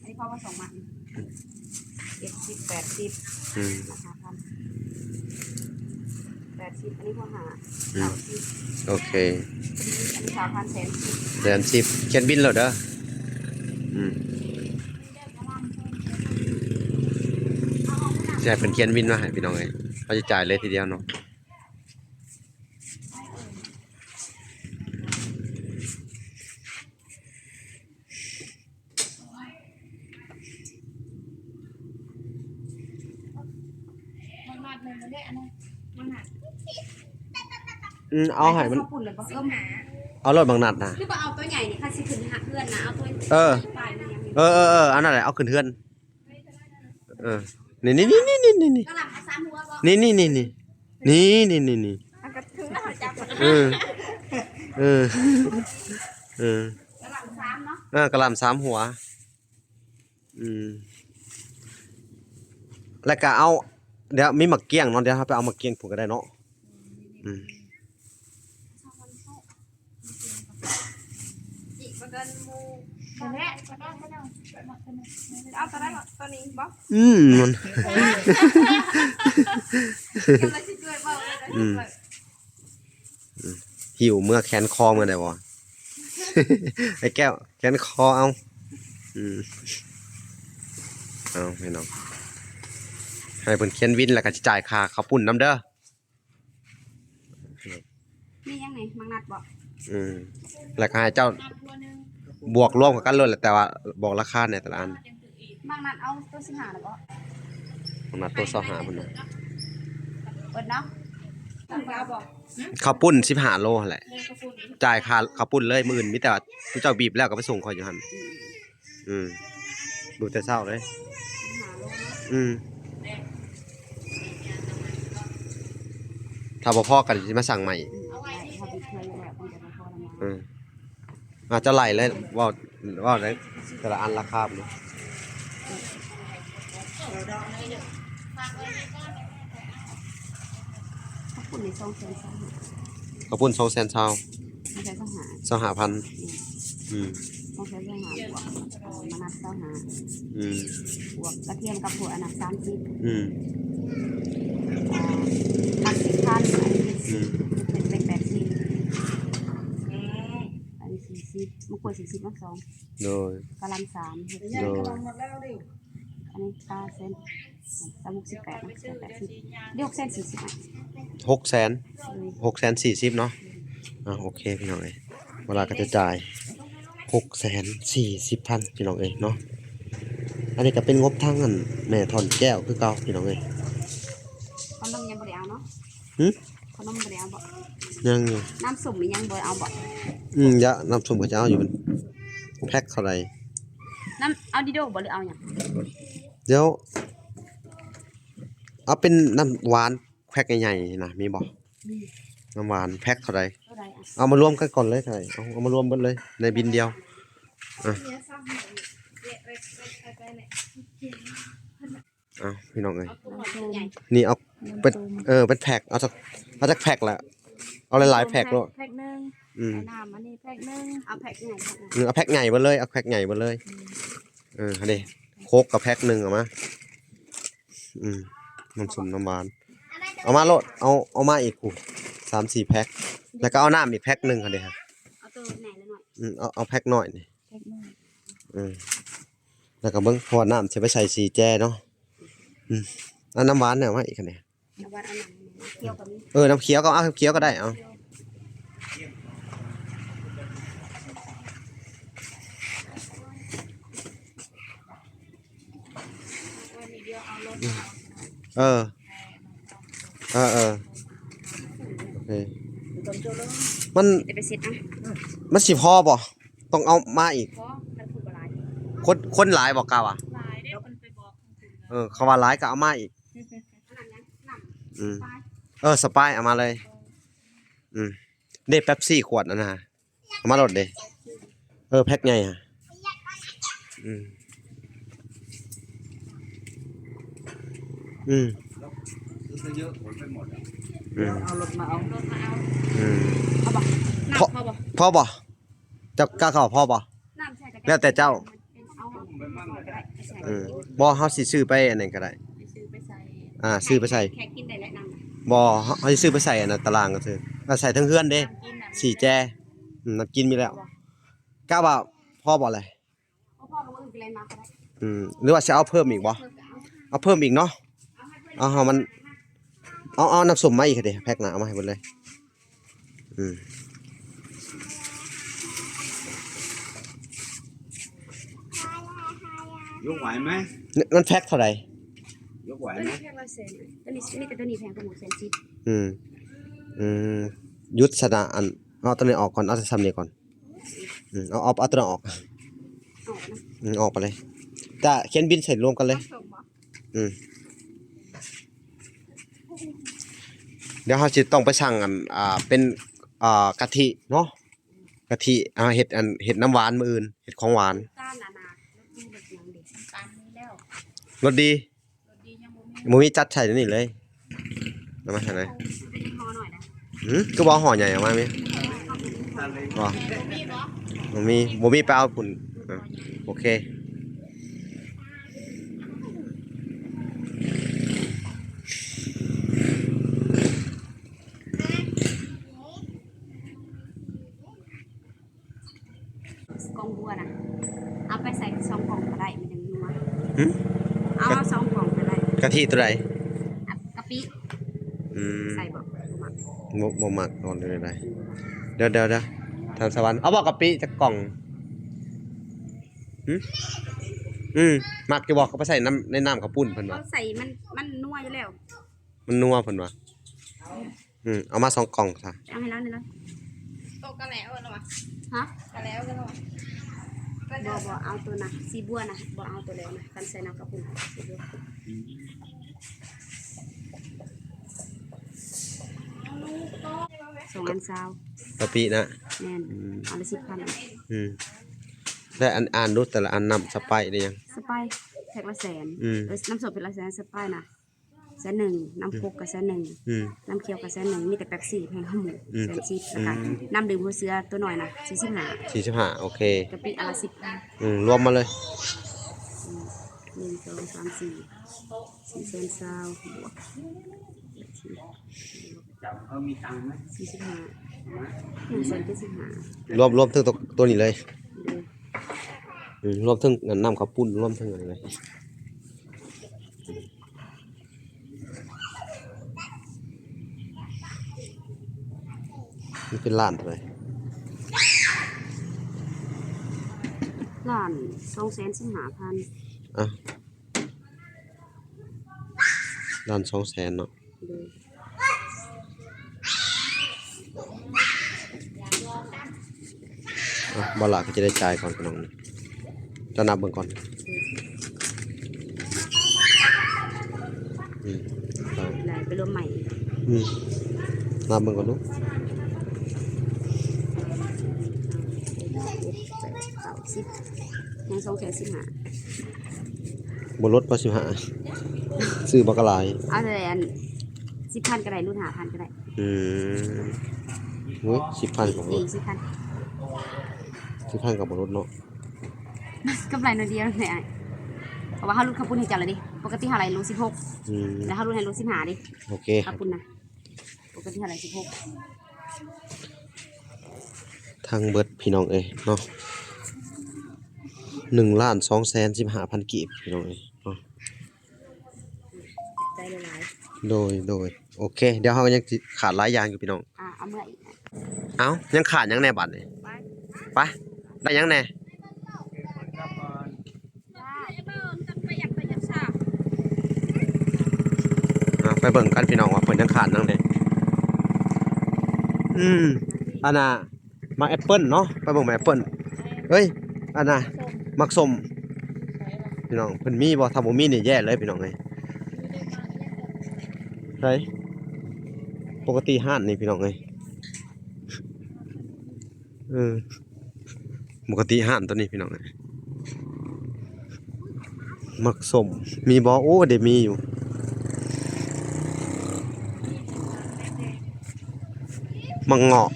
ອັນນີ້ພໍບໍ່ ສອງມັດ ເຈັດສິບ ແປດສິບ ອືມ ຫ້າພັນ ແປດສິບ ອັນນີ້ພໍຫ້າ ອືມ ເກົ້າສິບ ໂອເຄ ອັນນີ້ສາມພັນ ແສນສິບ ແສນສິບ ຂຽນບິນໂລດເດີ ອືມ ຊິໃຫ້ເພິ່ນຂຽນບິນມາໃຫ້ ພີ່ນ້ອງເອີຍ ເຮົາຈະຈ່າຍເລີຍທີດຽວເນາະ. ອືມ ເອົາໃຫ້ມັນ ເອົາໂລດ ເອົາໂລດບັກນັດນະ ຄືບໍ່ເອົາຕົວໃຫຍ່ນີ້ ຄັນຊິຂຶ້ນເຮືອນນະ ເອົາຕົວ ເອີ ປາຍມັນຍັງ ເອີໆໆ ອັນນັ້ນແຫຼະ ເອົາຂຶ້ນເຮືອນ ເອີ ນີ້ໆໆໆ ກະຫຼ່ຳເອົາສາມຫົວບໍ່ ນີ້ໆໆໆ ນີ້ໆໆ ອັນກະຖືແລ້ວຈັບ ເອີ ເອີ ເອີ ກະຫຼ່ຳສາມເນາະ ເອີ ກະຫຼ່ຳສາມຫົວ ອືມ ແລ້ວກະເອົາ ດຽວມີໝາກກ້ຽງເນາະ ດຽວເຮົາໄປເອົາໝາກກ້ຽງພຸ້ນກະໄດ້ເນາະ ອືມ. ອີກບໍ່ເກີນໝູ່ เอาตัวนั้นก่อน ตัวนี้บ่ อืม มัน กำลังสิช่วยเว้าเลย อืม อืม หิ้วเมือแขวนคอเมือได้บ่ ไอ้แก้ว แขวนคอเอา อืม เอาพี่น้อง ให้เพิ่นเขียนวินแล้วก็สิจ่ายค่าข้าวปุ้นนำเด้อ มีหยังนี่ หมากนัดบ่ อืม แล้วก็ให้เจ้าบวกรวมกันโลดแหละ แต่ว่าบอกราคาแหน่แต่ละอัน หมากนัดเอาตัวสิบห้าน่ะบ่ หมากนัดตัวซาวห้าพุ้นน่ะ เบิดเนาะ เอาบ่ ข้าวปุ้นสิบห้าโลหั่นแหละ เออ ข้าวปุ้น จ่ายค่าข้าวปุ้นเลย มื้ออื่นมีแต่ว่าเจ้าบีบแล้วก็ไปส่งข้อยอยู่หั่น อืม อืม ดูแต่เช้าเลย อืม ถ้าบ่พอก็สิมาสั่งใหม่ อืม อาจจะไล่เลย เว้า เว้าได้แต่ละอันราคาบ่ ข้าวปุ้นนี่สองแสนซาว ข้าวปุ้นสองแสนซาว สองแสนซาวห้า ซาวห้าพัน อืม อืม สองแสนซาวห้า บวก เอ่อ หมากนัดซาวห้า อืม บวกกระเทียมกับพวกอันนั้นสามสิบ อืม อ่า หมากสิบพัน อันนี้เจ็ดสิบ อืม เป็นแปดสิบ อันนี้สี่สิบ มะกรูดสี่สิบ เนาะ สอง โดย กะหล่ำสาม โดย อันนี้ปลาเส้น สาม หกสิบแปด เนาะ แปดสิบ เดี๋ยว หกแสนสี่สิบ อ่ะ หกแสน อืม หกแสนสี่สิบ เนาะ อ่า โอเค พี่น้องเอ้ย เวลาก็จะจ่าย หกแสนสี่สิบพัน พี่น้องเอ้ยเนาะ อันนี้ก็เป็นงบทางอันแม่ท่อนแก้วคือเก่า พี่น้องเอ้ย ขนมยังบ่ได้เอาเนาะ หึ ขนมบ่ได้เอาบ่ ยังอยู่ น้ำส้มยังบ่เอาบ่ อืม ยะ น้ำส้มก็จะเอาอยู่ แพ็คเท่าไหร่ น้ำ เอาดีโดบ่หรือเอาหยัง เดี๋ยว เอาเป็นน้ำหวานแพ็คใหญ่ๆนะ มีบ่ มี น้ำหวานแพ็คเท่าใด เท่าใดอะ เอามารวมกันก่อนเลย เท่าใด เอา เอามารวมเบิดเลยในบิลเดียว อ่ะ เอาพี่น้องเอ้ย เอาตัวใหญ่ นี่เอาเป็น เออ เป็นแพ็ค เอาจัก เอาจักแพ็คละ เอาหลายๆแพ็คโลด แพ็คหนึ่ง อืม เอาน้ำอันนี้แพ็คหนึ่ง เอาแพ็คใหญ่ แพ็คหนึ่ง อืม เอาแพ็คใหญ่เบิดเลย เอาแพ็คใหญ่เบิดเลย อืม เออ อันนี้โค้กกับแพ็คหนึ่งเอามา อืม น้ำส้มน้ำหวาน เอามาโลด เอา เอามาอีก โอ้ สามสี่แพ็ค แล้วก็เอาน้ำอีกแพ็คหนึ่งหั่นเด้ เอาตัวใหญ่ละหน่อย อืม เอา เอาแพ็คน้อยนี่ แพ็คน้อย อืม แล้วก็เบิ่ง เพราะว่าน้ำสิไปใส่สี่แจเนาะ อืม เอาน้ำหวานเนี่ยเอามาอีกหั่นเด้ น้ำหวานเอาน้ำเขียวก็มี เออ น้ำเขียวก็เอา เขียวก็ได้ เอา เออ เออ เออ โอเค มัน จะไปเซ็ตนะ มันสิพอบ่ ต้องเอามาอีก พอ มันคนบ่หลาย คน คนหลายบ่กาวะ หลายเด้ คนไปบอก เออ เขาว่าหลายก็เอามาอีก อันนั้นนะ น้ำ อืม สปาย เออ สปายเอามาเลย อืม เด้ เป๊ปซี่ขวดนั่นนะ เอามาโลดเด้ เออ แพ็คใหญ่ฮะ อืม อืม เยอะๆ ขนไปหมดอะ อืม เอารถมาเอา รถมาเอา อืม เอาบ่ น้ำ พอ พอบ่ พอบ่ เจ้ากล้าเข้าพอบ่ น้ำใส่กระ แล้วแต่เจ้า เอา อืม บ่ เฮาสิซื้อไปอันนั้นก็ได้ ซื้อไปใส่ อ่า ซื้อไปใส่ แขกกินได้แล้วน้ำ บ่ เฮา เฮาสิซื้อไปใส่อันนั้นตารางก็ซื้อ อ่า ใส่ทั้งเฮือนเด้ น้ำกินน่ะ สี่แจ อืม น้ำกินมีแล้ว กะว่าพอบ่แหละ บ่พอก็มื้ออื่นก็เลยมาก็ได้ อืม หรือว่าสิเอาเพิ่มอีกบ่ เพิ่มก็เอา เอาเพิ่มอีกเนาะ เอาให้เพิ่น เอา เอามัน เอา เอาน้ำส้มมาอีกเด้ แพ็คหน้าเอามาให้เพิ่นเลย อืม ยกไหวไหม มันแพ็คเท่าใด ยกไหวไหม ตัวนี้แพ็คละแสน ตัวนี้ มีแต่ตัวนี้แพงกว่าหมู่ แสนสิบ อืม อืม หยุดซะนะ อัน เอาตัวนี้ออกก่อน เอาแต่ส่ำนี้ก่อน อืม เอา เอา เอาตัวนั้นออก ออกนะ อืม ออกไปเลย จะเขียนบิลใส่รวมกันเลย น้ำส้มบ่ อืม เดี๋ยวเราสิต้องไปสั่งอัน อ่า เป็น อ่า กะทิเนาะ กะทิ อ่า เฮ็ดอัน เฮ็ดน้ำหวานมื้ออื่น เฮ็ดของหวาน น้ำตาลน่ะนะ รสดีรสหยังเด้ น้ำตาลมีแล้ว รสดี รสดียังบ่มี บ่มี จัดใส่นี่เลย เอามาใส่ไหน เป็นห่อหน่อยนะ หือ คือบ่เอาห่อใหญ่ออกมามี บ่ บ่มีบ่ บ่มี บ่มี ไปเอาพุ่น ອ່ະ ໂອເຄ. ກ່ອງບົວນະ ເອົາໄປໃສ່ສອງກ່ອງກໍໄດ້ ມັນຈັ່ງນົວ. ຫຶ? ເອົາ ເອົາສອງກ່ອງກໍໄດ້. ກະທິຕົວໃດ? ອາ ກະປິ. ອືມ ໃສ່ບໍ່? ບໍ່ມັກ ບໍ່ ບໍ່ມັກ. ເອົາແນວໃດ? ດຽວໆໆ ທ່ານສະຫວັນ ເອົາບໍ່ກະປິຈັກກ່ອງ? ຫຶ? ອືມ ມັກຢູ່ບໍ່? ເຂົາໄປໃສ່ນ້ຳ ໃນນ້ຳເຂົ້າປຸ້ນເພິ່ນວ່າ ເຂົາໃສ່ມັນ ມັນນົວຢູ່ແລ້ວ ມັນນົວເພິ່ນວ່າ. ອືມ ເອົາມາສອງກ່ອງຊະ. ເອົາໃຫ້ລາວນີ້ລະ. ໂຕກະແຫຼວລະວະ? ຮະ? ກະແຫຼວລະວະ? ບໍ່ ບໍ່ເອົາໂຕນະ ສີບົວນະ ບໍ່ເອົາໂຕແຫຼວນະ ຄັນໃສ່ນ້ຳເຂົ້າປຸ້ນ ສີບົວ. ສອງອັນຊາວ ກະປິນະ. ແມ່ນ. ອືມ ອັນລະສິບພັນ. ອືມ ແລະ ອັນ ອ່ານດູແຕ່ລະອັນ ນ້ຳສະໄປໄດ້ຫຍັງ? ສະໄປແພັກລະແສນ. ອືມ ເອີ ນ້ຳສົ້ມແພັກລະແສນ ສະໄປນະ ແສນໜຶ່ງ ນ້ຳໂຄກກໍແສນໜຶ່ງ. ອືມ ນ້ຳຂຽວກໍແສນໜຶ່ງ ມີແຕ່ເປັບຊີແພງກວ່າໝູ່. ອືມ ແສນສິບ. ແລ້ວກໍ ອືມ ນ້ຳດື່ມຫົວເສືອຕົວນ້ອຍນະ ສີ່ສິບຫ້າ. ສີ່ສິບຫ້າ ໂອເຄ. ກະປິອັນລະສິບພັນ. ອືມ ລວມມາເລີຍ. ອືມ ໜຶ່ງ ສອງ ສາມ ສີ່ ສີ່ແສນຊາວບວກ ສີ່ສິບຫ້າ ໜຶ່ງແສນເຈັດສິບຫ້າ ລວມ ລວມເຖິງຕົວ ຕົວນີ້ເລີຍ. ໂດຍ. ອືມ ລວມເຖິງອັນນ້ຳເຂົ້າປຸ້ນ ລວມເຖິງອັນນີ້ເລີຍ. ມັນເປັນລ້ານເທົ່າໃດ? ລ້ານສອງແສນສິບຫ້າພັນ. ອ່ະ ລ້ານສອງແສນເນາະ. ໂດຍ. ອ່ະ ບໍ່ລະກໍຈະໄດ້ຈ່າຍກ່ອນພີ່ນ້ອງ ເຈົ້ານັບເບິ່ງກ່ອນ. ອືມ ໄປລວມໃໝ່. ອືມ ນັບເບິ່ງກ່ອນດູ. ເກົ້າ ສິບ ຍັງສອງແສນສິບຫ້າ ບໍ່ລົດບໍ່ ສິບຫ້າ ຊື້ບັກຫຼາຍ. ເອົາແຕ່ອັນສິບພັນກໍໄດ້ ຫຼຸດຫ້າພັນກໍໄດ້. ອືມ ໂອ້ຍ ສິບພັນກໍບໍ່ລົດ ສິບພັນກໍບໍ່ລົດເນາະ. ກຳໄລໜ້ອຍດຽວແຫຼະ ເພາະວ່າເຮົາຫຼຸດເຂົ້າປຸ້ນໃຫ້ເຈົ້າແລ້ວເດ້. ປົກກະຕິເຮົາໄລ່ໂລສິບຫົກ. ອືມ ແລ້ວເຮົາຫຼຸດໃຫ້ໂລສິບຫ້າເດ້. ໂອເຄ ເຂົ້າປຸ້ນນະ ປົກກະຕິເຮົາໄລ່ສິບຫົກ. ທັງເບິດພີ່ນ້ອງເອີຍເນາະ ໜຶ່ງລ້ານສອງແສນສິບຫ້າພັນກີບ ພີ່ນ້ອງເອີຍເນາະ. ຂອບໃຈຫຼາຍໆ. ໂດຍ ໂດຍ ໂອເຄ. ດຽວເຮົາຍັງຊິຂາດຫຼາຍຢ່າງຢູ່ພີ່ນ້ອງ. ອ່າ ເອົາເມືອອີກ. ເອົ້າ ຍັງຂາດຫຍັງແດ່ບາດນີ້? ໄປ ໄປ ໄດ້ຫຍັງແດ່? ອ່າ ໄປເບິ່ງກັນພີ່ນ້ອງວ່າເພິ່ນຍັງຂາດຫຍັງແດ່. ອືມ ອັນນ່າ ໝາກແອັບເປິ້ນເນາະ ໄປເບິ່ງໝາກແອັບເປິ້ນ. ເອີຍ ອັນນ່າ ໝາກສົ້ມ ພີ່ນ້ອງ ເພິ່ນມີບໍ່? ຖ້າບໍ່ມີນີ້ແຍ່ເລີຍພີ່ນ້ອງເອີຍ. ໃສ? ປົກກະຕິຮ້ານນີ້ພີ່ນ້ອງເອີຍ ເອີ ປົກກະຕິຮ້ານຕົວນີ້ພີ່ນ້ອງເອີຍ. ໝາກສົ້ມມີບໍ່? ໂອ້ ໄດ້ມີຢູ່. ໝາກເງາະ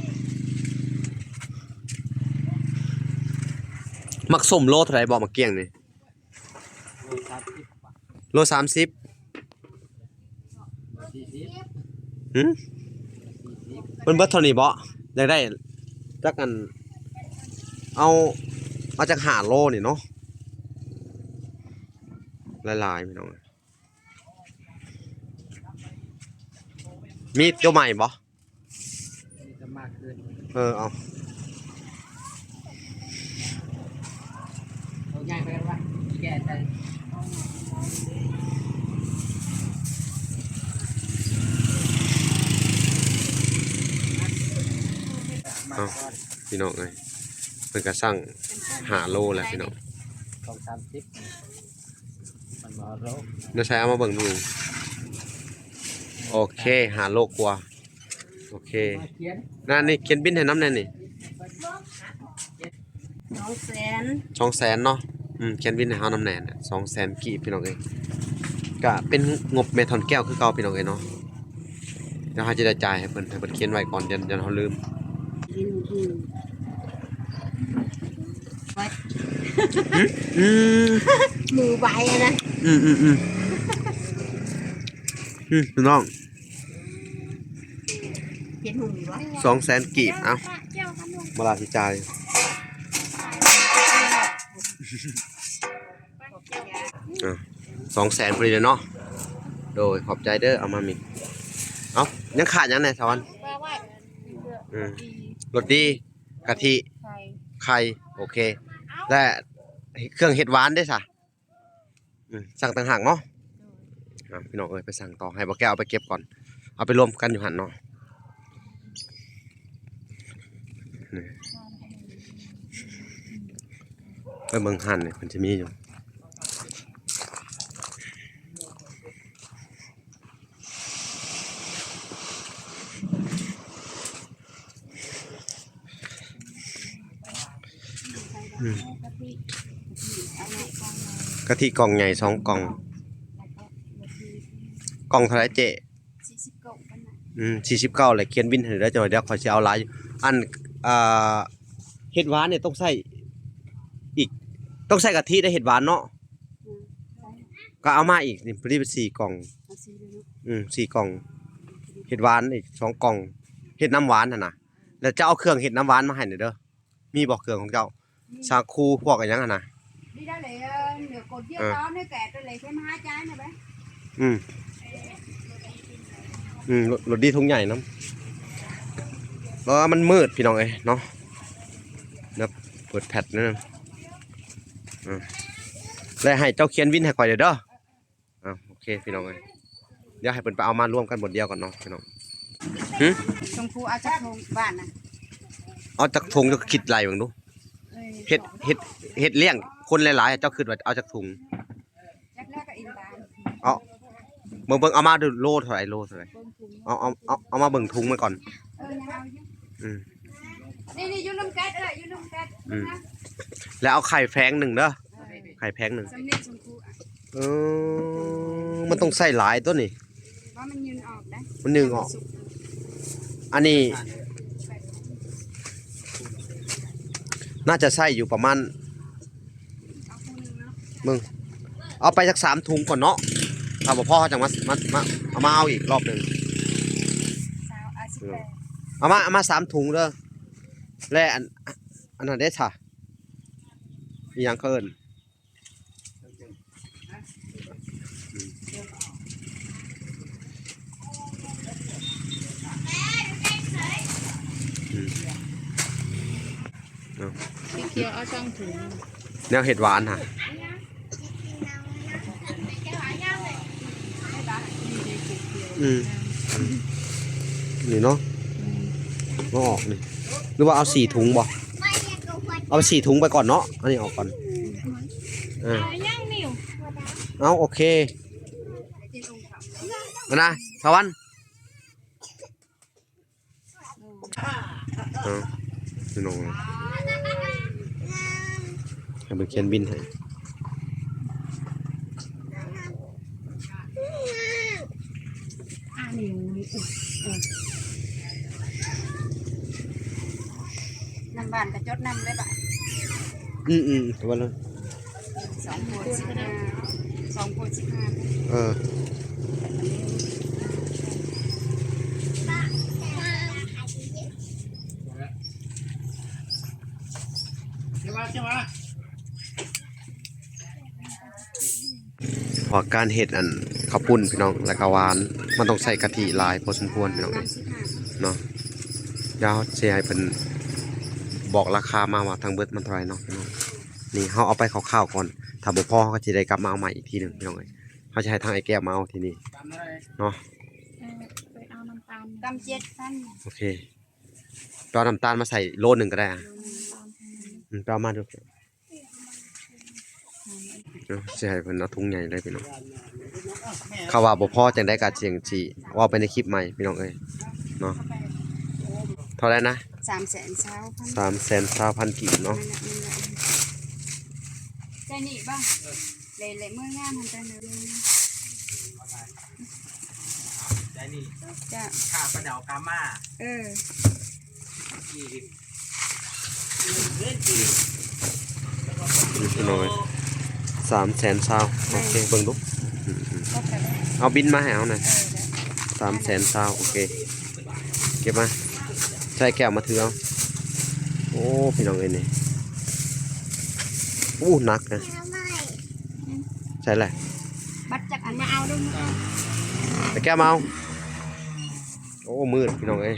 ໝາກສົ້ມໂລເທົ່າໃດເບາະ? ໝາກກ້ຽງນີ້ ໂລສາມສິບ ໂລສາມສິບ. ຫຶ? ເພິ່ນເບິດເທົ່ານີ້ເບາະ? ຢາກໄດ້ຈັກອັນ ເອົາ ເອົາຈັກຫ້າໂລນີ້ເນາະ ຫຼາຍໆ ພີ່ນ້ອງ. ມີຕົວໃໝ່ບໍ່? ມີແຕ່ມາກຂຶ້ນ. ເອີ ເອົາ ໂຕໃຫຍ່ໄປແລ້ວວະ ແກ່ໃສ່. ເອົາ ພີ່ນ້ອງເອີຍ ເພິ່ນກະສັ່ງຫ້າໂລແລ້ວພີ່ນ້ອງ. ສອງສາມສິບ ມັນບໍ່ເອົາໂລ ແນວໃສ ເອົາມາເບິ່ງດູ. ໂອເຄ ຫ້າໂລກວ່າ. ໂອເຄ ນັ້ນນີ້ ຂຽນບິນໃຫ້ນຳແດ່ນີ້. ສອງແສນ ສອງແສນເນາະ. ອືມ ຂຽນບິນໃຫ້ເຮົານຳແດ່ ສອງແສນກີບ ພີ່ນ້ອງເອີຍ. ກະເປັນງົບແມ່ທອນແກ້ວຄືເກົ່າ ພີ່ນ້ອງເອີຍເນາະ. ດຽວເຮົາຈະໄດ້ຈ່າຍໃຫ້ເພິ່ນ ໃຫ້ເພິ່ນຂຽນໄວ້ກ່ອນ ຢ້ານ ຢ້ານເຮົາລືມ. ເຫັນ ອືມ ໄວ້ ອືມ ອືມ ມືໄວອະນະ ອືມ ອືມ ອືມ ອືມ ພີ່ນ້ອງ ເຫັນຫຸ່ງຢູ່ບໍ່? ສອງແສນກີບ ເອົ້າ ມາລາຊິຈ່າຍ ອ່ະ ສອງແສນພໍດີເລີຍເນາະ ໂດຍ ຂອບໃຈເດີ ເອົາມາມີ ເອົ້າ ຍັງຂາດຫຍັງແດ່ ສາວວັນ? ອືມ ໂລຕີ ກະທິ ໄຂ່ ໄຂ່ ໂອເຄ ແລະ ເຄື່ອງເຮັດຫວານເດ້ຊະ? ອືມ ສັ່ງຕ່າງຫາກເນາະ ໂດຍ ອ່າ ພີ່ນ້ອງເອີຍ ໄປສັ່ງຕໍ່ ໃຫ້ບໍ່ແກ້ວເອົາໄປເກັບກ່ອນ ເອົາໄປລວມກັນຢູ່ຫັ້ນເນາະ ນີ້ ໄປເບິ່ງຫັ້ນນີ້ ເພິ່ນຊິມີຢູ່ ອືມ ກະທິກ່ອງໃຫຍ່ສອງກ່ອງ ກ່ອງເທົ່າໃດເຈ້? ສີ່ສິບເກົ້າ ອືມ ສີ່ສິບເກົ້າ ແລ້ວຂຽນບິນໃຫ້ເດີ ຈັກໜ່ອຍ ດຽວຂ້ອຍຊິເອົາຫຼາຍຢູ່ ອັນ ອ່າ ເຮັດຫວານນີ້ຕ້ອງໃຊ້ອີກ ຕ້ອງໃຊ້ກະທິໄດ້ເຮັດຫວານເນາະ ອືມ ກໍເອົາມາອີກນີ້ ພໍດີເປັນສີ່ກ່ອງ ເອົາສີ່ເລີຍເນາະ ອືມ ສີ່ກ່ອງ ເຮັດຫວານອີກສອງກ່ອງ ເຮັດນ້ຳຫວານຫັ້ນນະ ແລ້ວເຈົ້າເອົາເຄື່ອງເຮັດນ້ຳຫວານມາໃຫ້ແດ່ເດີ ມີບໍ່ເຄື່ອງຂອງເຈົ້າ? ມີ ສາຄູພວກອີ່ຫຍັງຫັ້ນນະ ນີ້ໄດ້ເລີຍ ເຫຼືອກົດເຍອະ ເອີ ຕອນໃຫ້ແກະໄປເລີຍ ເຂົ້ມຫາຈານນະໄປ ອືມ ອືມ ໂລ ໂລຕີຖົງໃຫຍ່ນຳ ເພາະວ່າມັນມືດພີ່ນ້ອງເອີຍເນາະ ດຽວເປີດແພັດໜຶ່ງ ອືມ ແລະໃຫ້ເຈົ້າຂຽນບິນໃຫ້ຂ້ອຍເດີ ເອີ ອ່າ ໂອເຄ ພີ່ນ້ອງເອີຍ ດຽວໃຫ້ເພິ່ນໄປເອົາມາລວມກັນບ່ອນດຽວກ່ອນເນາະພີ່ນ້ອງ ຫື ສົງຄູເອົາຈັກຖົງບ້ານນະ? ເອົາຈັກຖົງ ເຈົ້າຄິດໄລ່ເບິ່ງດູ ເອີ ເຮັດ ເຮັດ ເຮັດລ້ຽງຄົນຫຼາຍໆ ເຈົ້າຄິດວ່າເອົາຈັກຖົງ? ຈັກແລ້ວກໍອີ່ຫຼານ ເອົາ ເບິ່ງ ເບິ່ງ ເອົາມາດູ ໂລເທົ່າໃດ ໂລເທົ່າໃດ? ເບິ່ງຖົງ ເອົາ ເອົາ ເອົາ ເອົາມາເບິ່ງຖົງມັນກ່ອນ ເອີ ຍັງເອົາຢູ່ ອືມ ນີ້ໆ ຢູ່ລຸ່ມແກັດເອີຍ ຢູ່ລຸ່ມແກັດ ອືມ ນະ ແລ້ວເອົາໄຂ່ແຜງໜຶ່ງເດີ ເອີ ໄຂ່ແຜງໜຶ່ງ ສຳເລັດສົງຄູ ເອີ ມັນຕ້ອງໃຊ້ຫຼາຍຕົວນີ້ ວ່າມັນຍື່ນອອກໄດ໋ ມັນຍື່ນອອກ ອັນນີ້ ໜ້າຈະໃຊ້ຢູ່ປະມານ ເອົາຄູ່ໜຶ່ງເນາະ ເບິ່ງ ເອົາໄປຈັກສາມຖົງກ່ອນເນາະ ຖ້າບໍ່ພໍເຮົາຈັ່ງມາ ມາ ມາ ເອົາມາເອົາອີກລອບໜຶ່ງ ຊາວ ອ່າ ສິບແປດ ເອົາມາ ເອົາມາສາມຖົງເດີ ແລະ ອັນ ອັນນັ້ນເດ້ຊະ ອີ່ຫຍັງເຂົາເອີ້ນ? ອືມ ເອົາ ສີຂຽວເອົາສອງຖົງ ແນວເຮັດຫວານຫະ ອືມ ນີ້ເນາະ ອືມ ບໍ່ອອກນີ້ ຫຼືວ່າເອົາສີ່ຖົງບໍ່? ເອົາສີ່ຖົງໄປກ່ອນເນາະ ອັນນີ້ອອກກ່ອນ ເອີ ເອົາ ໂອເຄ ອັນນະ ສາວວັນ ເອົາ ພີ່ນ້ອງ ໃຫ້ເພິ່ນຂຽນບິນໃຫ້ ນ້ຳຫວານກໍຈົດນຳໄດ້ບາດ ອືມໆ ແຕ່ວ່າ ສອງໂພດສິບຫ້າ ສອງໂພດສິບຫ້າ ເອີ ເພາະການເຮັດອັນເຂົ້າປຸ້ນພີ່ນ້ອງ ແລ້ວກໍຫວານ ມັນຕ້ອງໃຊ້ກະທິຫຼາຍພໍສົມຄວນພີ່ນ້ອງເອີຍເນາະ ດຽວເຮົາຊິໃຫ້ເພິ່ນບອກລາຄາມາວ່າທັງເບິດມັນເທົ່າໃດເນາະພີ່ນ້ອງ ນີ້ເຮົາເອົາໄປຄ່າວໆກ່ອນ ຖ້າບໍ່ພໍເຮົາກໍຊິໄດ້ກັບມາເອົາໃໝ່ອີກທີໜຶ່ງພີ່ນ້ອງເອີຍ ເຮົາຈະໃຫ້ທາງອ້າຍແກ້ວມາເອົາທີ່ນີ້ເນາະ ເອີ ໄປເອົານ້ຳຕານ ກຳເຈັດພັນ ໂອເຄ ໄປເອົານ້ຳຕານມາໃສ່ໂລໜຶ່ງກໍໄດ້ ອາ ໂລໜຶ່ງ ອືມ ໄປເອົາມາດູ ເນາະ ຊິໃຫ້ເພິ່ນເອົາຖົງໃຫຍ່ເລີຍພີ່ນ້ອງ ເຂົາວ່າບໍ່ພໍຈັ່ງໃດກໍຈັ່ງຊິເວົ້າໄປໃນຄລິບໃໝ່ພີ່ນ້ອງເອີຍເນາະ ເທົ່າໃດນະ? ສາມແສນຊາວພັນ ສາມແສນຊາວພັນກີບເນາະ ແມ່ນແຫຼະ ແມ່ນແຫຼະ ໃຈນີ້ບໍ່? ເອີ ເລ ເລ ເມືອງາມຫັ້ນ ແຕ່ເນີ ໃຈນີ້ ຈ້ະ ຂ້າປາດາວກາມາ ເອີ ກີບ ເງິນກີບ ແລ້ວກໍ ພີ່ນ້ອງເອີຍ ສາມແສນຊາວ. ໂອເຄ ເບິ່ງດູ. ອືມໆ ເອົາບິນມາໃຫ້ເຮົາໜ່ອຍ. ສາມແສນຊາວ. ໂອເຄ ເກັບມາ. ໃສ່ແກ້ວມາຖືເອົາ. ໂອ້ ພີ່ນ້ອງເອີຍ ນີ້ ໂອ້ ໜັກນະ. ໃສ່ແຫຼະ ບັດຈັກອັນມາເອົາເດີ້. ໃສ່ແກ້ວມາເອົາ. ໂອ້ ມືດ ພີ່ນ້ອງເອີຍ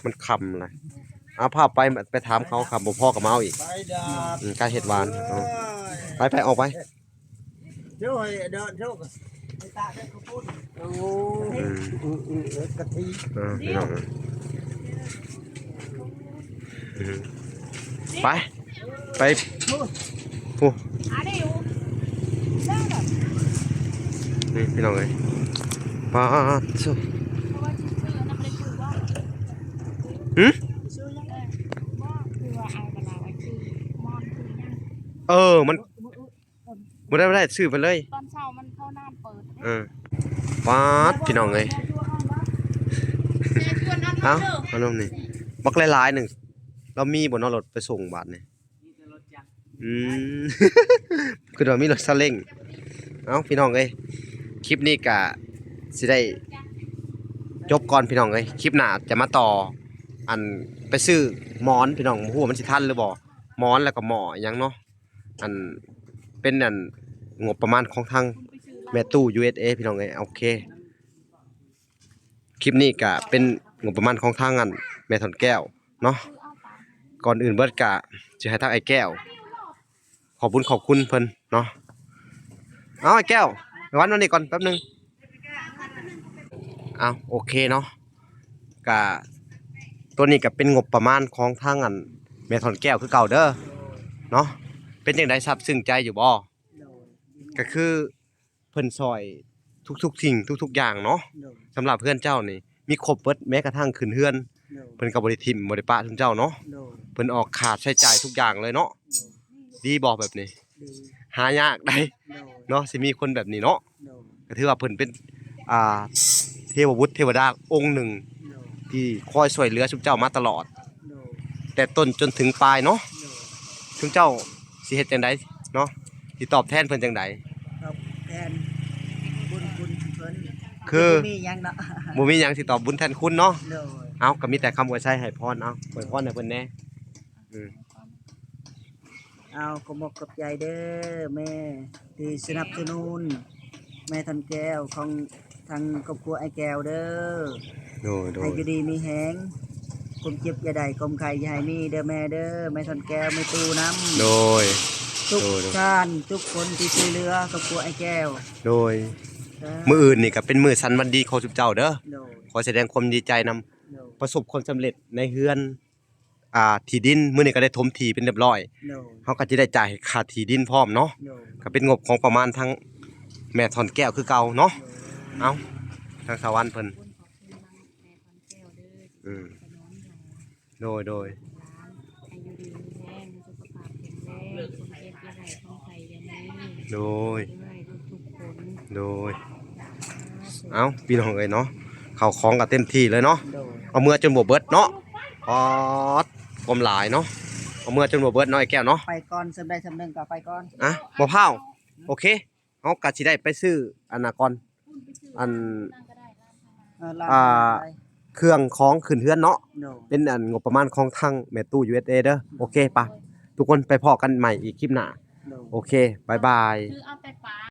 ມັນຄ່ຳລະ. ເອົາພາໄປ ໄປຖາມເຂົາ ຄັນບໍ່ພໍກໍມາເອົາອີກ. ໄປດາດ ອືມ ກາເຮັດຫວານ. ເອີ ໄປໆ ອອກໄປ. ໂອ້ຍ ເດີນໂຊກ ໄປຕາກເດີນເຂົ້າປຸ້ນ. ໂອ້ ອືມ ອືມໆ ເອີ ກະທິ ເອີ ພີ່ນ້ອງເອີຍ ອືມ ໄປ ໄປ ໂອ້ ນີ້ພີ່ນ້ອງເອີຍ ປາດໂທ້ ຫຶ ເອີ ມັນ ບໍ່ໄດ້ ບໍ່ໄດ້ ຊື້ໄປເລີຍ ຕອນເຊົ້າມັນເຂົ້ານ້ຳເປີດ. ເອີ ປາດ ພີ່ນ້ອງເອີຍ ເອົາ ເອົານຳນີ້ ບັກຫຼາຍໆ ໜຶ່ງ ລາວມີບໍ່ເນາະ ລົດໄປສົ່ງບາດນີ້? ມີແຕ່ລົດຈັກ ອືມ ຄືວ່າມີລົດຊາເລັງ. ເອົ້າ ພີ່ນ້ອງເອີຍ ຄລິບນີ້ກະຊິໄດ້ຈົບກ່ອນ ພີ່ນ້ອງເອີຍ ຄລິບໜ້າຈະມາຕໍ່ ອັນ ໄປຊື້ໝອນ ພີ່ນ້ອງ ບໍ່ຮູ້ວ່າມັນຊິທັນຫຼືບໍ່ ໝອນ ແລ້ວກໍໝໍ້ອີ່ຫຍັງເນາະ. ອັນ ເປັນອັນ ງົບປະມານຂອງທາງແມ່ຕູ້ ຢູເອສເອ ພີ່ນ້ອງເອີຍ. ໂອເຄ ຄລິບນີ້ກະເປັນງົບປະມານຂອງທາງອັນ ແມ່ທ່ອນແກ້ວເນາະ. ກ່ອນອື່ນເບິດກະຊິໃຫ້ທາງອ້າຍແກ້ວ ຂອບບຸນຂອບຄຸນເພິ່ນເນາະ. ເອົາ ອ້າຍແກ້ວ ໄປວັນ ວັນນີ້ກ່ອນແປັບໜຶ່ງ. ເອົາ ໂອເຄເນາະ ກະ ໂຕນີ້ກະເປັນງົບປະມານຂອງທາງອັນ ແມ່ທ່ອນແກ້ວຄືເກົ່າເດີເນາະ. ເປັນຈັ່ງໃດ ຊາບຊຶ້ງໃຈຢູ່ບໍ່? ໂດຍ ກະຄືເພິ່ນຊ່ອຍທຸກໆສິ່ງທຸກໆຢ່າງເນາະ. ໂດຍ ສຳລັບເຮືອນເຈົ້ານີ້ມີຄົບເບິດ ແມ້ກະທັ່ງຂຶ້ນເຮືອນ ໂດຍ ເພິ່ນກະບໍ່ໄດ້ຖິ້ມບໍ່ໄດ້ປະຊຸມເຈົ້າເນາະ. ໂດຍ ເພິ່ນອອກຄ່າໃຊ້ຈ່າຍທຸກຢ່າງເລີຍເນາະ. ໂດຍ ດີບໍ່ແບບນີ້? ດີ ຫາຍາກໄດ໋ ໂດຍ ເນາະ ຊິມີຄົນແບບນີ້ເນາະ. ໂດຍ ກະຖືວ່າເພິ່ນເປັນ ອ່າ ເທວະບຸດເທວະດາອົງໜຶ່ງ ໂດຍ ທີ່ຄອຍຊ່ວຍເຫຼືອຊຸມເຈົ້າມາຕະຫຼອດ ໂດຍ ແຕ່ຕົ້ນຈົນເຖິງປາຍເນາະ. ໂດຍ ຊຸມເຈົ້າຊິເຮັດຈັ່ງໃດເນາະ ຊິຕອບແທນເພິ່ນຈັ່ງໃດ? ຕອບແທນບຸນຄຸນເພິ່ນ ຄື ບໍ່ມີຫຍັງເນາະ ບໍ່ມີຫຍັງຊິຕອບບຸນແທນຄຸນເນາະ. ໂດຍ ເອົາ ກໍມີແຕ່ຄຳອວຍໄຊໃຫ້ພອນ ເອົາ ອວຍພອນໃຫ້ເພິ່ນແດ່. ອືມ ເອົາ ຂໍຂອບອົກຂອບໃຈເດີແມ່ ທີ່ສະໜັບສະໜູນແມ່ທ່ອນແກ້ວ ຂອງທາງຄອບຄົວອ້າຍແກ້ວເດີ. ໂດຍ ໂດຍ ໃຫ້ຢູ່ດີມີແຮງ ຄວາມເຈັບຢ່າໄດ້ ຄວາມໄຂ້ຢ່າໃຫ້ມີເດີແມ່ເດີ ແມ່ທ່ອນແກ້ວ ແມ່ຕູ້ນຳ ໂດຍ ທຸກ ໂດຍ ທ່ານທຸກຄົນທີ່ຊ່ວຍເຫຼືອຄອບຄົວອ້າຍແກ້ວ. ໂດຍ ມື້ອື່ນນີ້ກໍເປັນມື້ສັນວັນດີຂອງຊຸມເຈົ້າເດີ. ໂດຍ ຂໍສະແດງຄວາມດີໃຈນຳ. ໂດຍ ປະສົບຄວາມສຳເລັດໃນເຮືອນ ອ່າ ທີ່ດິນ ມື້ນີ້ກໍໄດ້ຖົມທີ່ເປັນຮຽບຮ້ອຍ. ໂດຍ ເຮົາກໍຈະໄດ້ຈ່າຍຄ່າທີ່ດິນພ້ອມເນາະ. ໂດຍ ກໍເປັນງົບຂອງປະມານທາງແມ່ທ່ອນແກ້ວຄືເກົ່າເນາະ. ໂດຍ ເອົ້າ ທາງສະຫວັນເພິ່ນ ອືມ ໂດຍ ໂດຍ ໃຫ້ຢູ່ດີມີແຮງ ມີສຸຂະພາບແຂງແຮງ ຄວາມເຈັບຢ່າໄດ້ ຄວາມໄຂ້ຢ່າມີ ໂດຍ ເອີຍ ທຸກໆຄົນ ໂດຍ. ເອົ້າ ພີ່ນ້ອງເອີຍເນາະ ເຂົ້າຂອງກໍເຕັມທີ່ເລີຍເນາະ. ໂດຍ ເອົາເມືອຈົນບໍ່ເບິດເນາະ. ປາດ ຄວາມຫຼາຍເນາະ ເອົາເມືອຈົນບໍ່ເບິດເນາະ ອ້າຍແກ້ວເນາະ. ໄປກ່ອນ ສ່ຳໃດສ່ຳໜຶ່ງກໍເອົາໄປກ່ອນ. ອ່ະ ບໍ່ພ້າວ ໂອເຄ ເຮົາກໍຊິໄດ້ໄປຊື້ອັນນັ້ນກ່ອນ ອັນ ເອີ ອ່າ ເຄື່ອງຂອງຂຶ້ນເຮືອນເນາະ. ໂດຍ ເປັນອັນງົບປະມານຂອງທາງແມ່ຕູ້ ຢູເອສເອ ເດີ. ໂອເຄ ໄປ ໂດຍ ທຸກຄົນ ໄປພໍ້ກັນໃໝ່ອີກຄລິບໜ້າ. ໂດຍ ໂອເຄ ບາຍບາຍ ຄືເອົາແຕ່ປາ.